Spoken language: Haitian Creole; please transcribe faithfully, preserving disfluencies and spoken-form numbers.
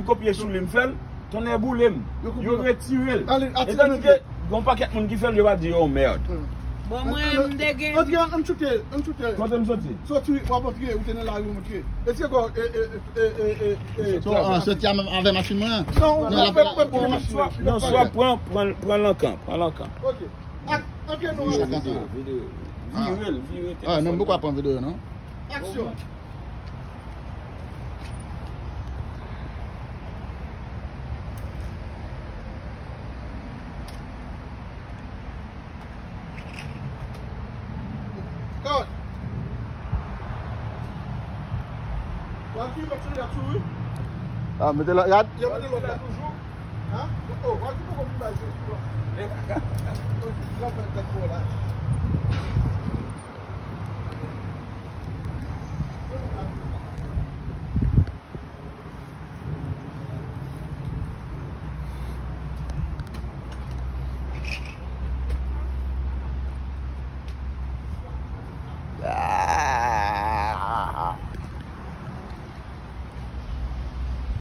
Kopye sou li, m fè l, tonnè boule m. Yo retire l. Etandike gen yon pakèt moun ki fè l, yo pa di yo mèd. Bon, mwen, m te gen. Antre, ann choute, ann choute. Kote m soti? Soti, w ap antre, ou te nan lari, w antre. Etike kò, e, e, e, e, e, e. Soti a menm avè machin mwen an? Non, non, swa pran, pran, pran lankan, pran lankan. Ok. Antre, nou. Vire l, vire l. Ah, non, m poko ap pran videyo, non. Aksyon. Cut. Wal ki mèt sou rad sou wi. Ah, mete la, rad. Yo mete lòt la toujou. Hein? Oh, wal ki poko pi bay se sou. Yo fè tèt pou la.